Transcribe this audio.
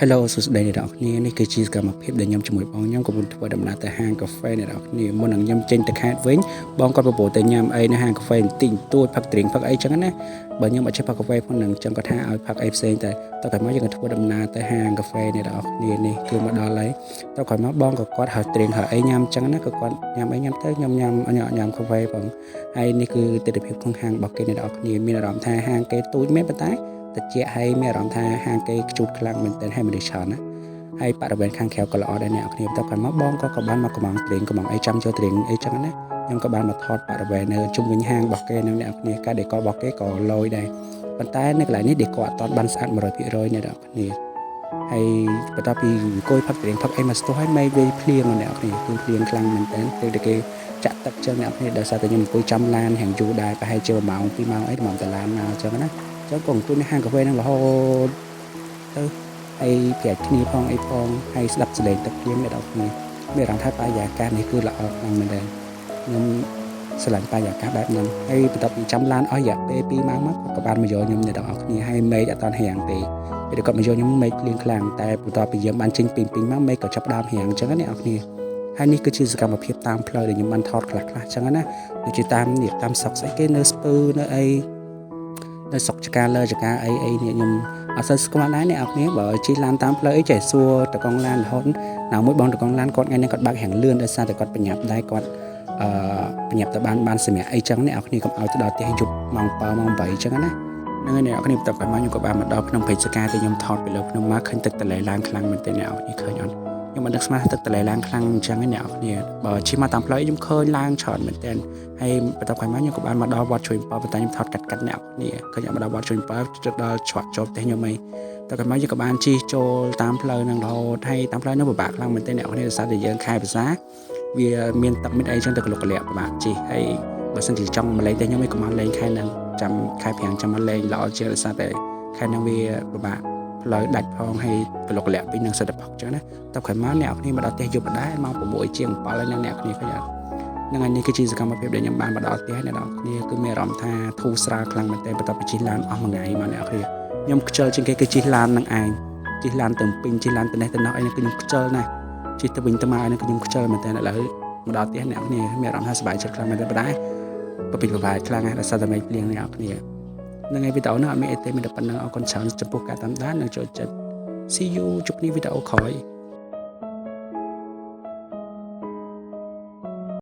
Hello សួស្តីអ្នកទាំងអស់គ្នានេះគឺជាសកម្មភាពដែលខ្ញុំជាមួយបងខ្ញុំកំពុងធ្វើដំណើរទៅហាងកាហ្វេអ្នកទាំងអស់គ្នាមុននឹងខ្ញុំចេញទៅខេត្តវិញបងគាត់ប្រពន្ធទៅញ៉ាំអីនៅហាងកាហ្វេបន្តិចបន្តួចផឹកទ្រៀងផឹកអីចឹងណាបើខ្ញុំអត់ចេះផឹកកាហ្វេផងនឹងចឹងគាត់ថាឲ្យផឹកអីផ្សេងតែតើក្រោយមកយើងក៏ធ្វើដំណើរទៅហាងកាហ្វេអ្នកទាំងអស់គ្នានេះគឺមកដល់ហើយតើក្រោយមកបងក៏គាត់ហៅទ្រៀងហៅអីញ៉ាំចឹងណាក៏គាត់ញ៉ាំអីញ៉ាំទៅខ្ញុំញ៉ាំញ៉ាំញ៉ាំកាហ្វេផងហើយនេះគឺទិដ្ឋភាពក្នុងហាងរបស់គេអ្នកទាំងអស់គ្នាមានអារម្មណ៍ថាហាងគេទូចមែនប៉ុន្តែ តិចហើយមានអារម្មណ៍ថាហាងគេខ្ជូតខ្លាំងមែនទែនហើយមនុស្សច្រើនណាហើយបរិវេណខាងក្រៅក៏ល្អដែរអ្នកនរគ្នាបន្ទាប់ក្រោយមកបងក៏ក៏បានមកកំងទ្រៀងកំងអីចាំចូលទ្រៀងអីចឹងណាខ្ញុំក៏បានមកថតបរិវេណនៅជុំវិញហាងរបស់គេនិងអ្នកនរគ្នាការ decor របស់គេក៏លយដែរប៉ុន្តែនៅកន្លែងនេះ decor អត់ទាន់បានស្អាត100%អ្នកនរគ្នាហើយបន្ទាប់ពីអង្គុយផឹកទ្រៀងផឹកអីមកស្ទុះហើយមេឃវាភ្លៀងអ្នកនរគ្នាគឺភ្លៀងខ្លាំងមែនទែនពេលដែលគេចាក់ទឹកចឹងអ្នកនរគ្នាដោយសារតែខ្ញុំអង្គុយចាំឡានហាងយូរដែរប្រហែលជា1ម៉ោង2ម៉ោងអីល្មមតែឡានមកចឹងណា ចឹងក៏អង្គុយនៅហាងកាហ្វេហ្នឹងរហូតទៅហើយប្រាប់គ្នាផងអីផងហើយស្ដាប់សំឡេងទឹកភ្លៀងអ្នកនរគ្នាមានអារម្មណ៍ថាបរិយាកាសនេះគឺល្អខ្លាំងមែនទែនខ្ញុំស្រឡាញ់បរិយាកាសបែបហ្នឹងហើយបន្ទាប់ពីចាំឡានអស់រយៈពេល2ម៉ោងមកគាត់ក៏បានមកយកខ្ញុំអ្នកនរគ្នាហើយមេឃអត់តាន់រាំងទេពេលគាត់មកយកខ្ញុំមេឃភ្លៀងខ្លាំងតែបន្ទាប់ពីយើងបានចេញពីពីមកមេឃក៏ចាប់ដើមរាំងអញ្ចឹងណាអ្នកនរគ្នាហើយនេះគឺជាសកម្មភាពតាមផ្លូវដែលខ្ញុំបានថតខ្លះៗអញ្ចឹងណាដូចជាតាមនេះតាមស្រុកស្អីគេនៅស្ពឺនៅអី នៅស្រុកចកាលើចកាអីអីនេះខ្ញុំអត់សូវស្គាល់ដែរអ្នកនរគ្នាបើជិះឡានតាមផ្លូវអីចេះសួរតកង់ឡានរហូតណាមួយបងតកង់ឡានគាត់ថ្ងៃនេះគាត់បើករាងលឿនដោយសារតែគាត់ប្រញាប់ដែរគាត់អឺប្រញាប់ទៅបានបានសម្រាប់អីចឹងអ្នកនរគ្នាកុំឲ្យទៅដល់ផ្ទះយប់ម៉ោង7ម៉ោង8ចឹងណាហ្នឹងហើយអ្នកនរគ្នាបន្ទាប់ពីមកខ្ញុំក៏បានមកដល់ភ្នំពេជ្រសកាតែខ្ញុំថតពីលើភ្នំមកឃើញទឹកទន្លេឡើងខ្លាំងមែនទែនអ្នកនរគ្នាឃើញអត់ខ្ញុំមិនដឹងស្មានទឹកទន្លេឡើងខ្លាំងអញ្ចឹងឯអ្នកនរគ្នាបើជិះមកតាមផ្លូវខ្ញុំឃើញឡើងច្រើនមែនទែន ហើយបន្ទាប់ក្រោយមកខ្ញុំក៏បានមកដល់វត្តជ្រោយ7ប៉ុន្តែខ្ញុំថតកាត់កាត់អ្នកគ្នាឃើញមកដល់វត្តជ្រោយ7ជិតដល់ច្រកចូលផ្ទះខ្ញុំអីតែក្រោយមកយើងក៏បានជិះចូលតាមផ្លូវហ្នឹងរហូតហើយតាមផ្លូវហ្នឹងពិបាកខ្លាំងមែនទែនអ្នកគ្នាដោយសារតែយើងខែភាសាវាមានទឹកមានអីចឹងទៅកលុកកលាក់ពិបាកជិះហើយបើសិនជាចង់មកលេងផ្ទះខ្ញុំឯងក៏មកលេងខែហ្នឹងចាំខែប្រាំងចាំមកលេងល្អជាងដោយសារតែខែហ្នឹងវាពិបាកផ្លូវដាច់ផងហើយកលុកកលាក់ពីនឹងសិតតែផុកចឹងណាតែក្រោយមកអ្នកគ្នាមកដល់ផ្ទះយប់ដដែលម៉ោង6ជាង7ហើយនឹងអ្នកគ្នាឃើញអត់ ហ្នឹងហើយនេះគឺជាសកម្មភាពដែលខ្ញុំបានមកដល់ផ្ទះអ្នកនរគ្នាគឺមានអារម្មណ៍ថាធូរស្រាលខ្លាំងមែនទែនបន្ទាប់ពីជិះឡានអស់មួយថ្ងៃមកអ្នកនរគ្នាខ្ញុំខ្ជិលជាងគេគឺជិះឡាននឹងឯងជិះឡានទៅពេញជិះឡានទៅនេះទៅនោះអីហ្នឹងគឺខ្ញុំខ្ជិលណាស់ជិះទៅវិញទៅមកអីហ្នឹងគឺខ្ញុំខ្ជិលមែនទែនឥឡូវមកដល់ផ្ទះអ្នកនរគ្នាមានអារម្មណ៍ថាសប្បាយចិត្តខ្លាំងមែនទែនប៉ុន្តែបពិបបាយខ្លាំងណាស់ដោយសារតែមេឃភ្លៀងអ្នកនរគ្នាហ្នឹងហើយវីដេអូនេះអត់មានអីទេមានតែប៉ុណ្្នឹងអរគុណច្រើនចំពោះការតាមដាននិងចូលចិត្ត See you ជួបគ្នាវីដេអូក្រោយ។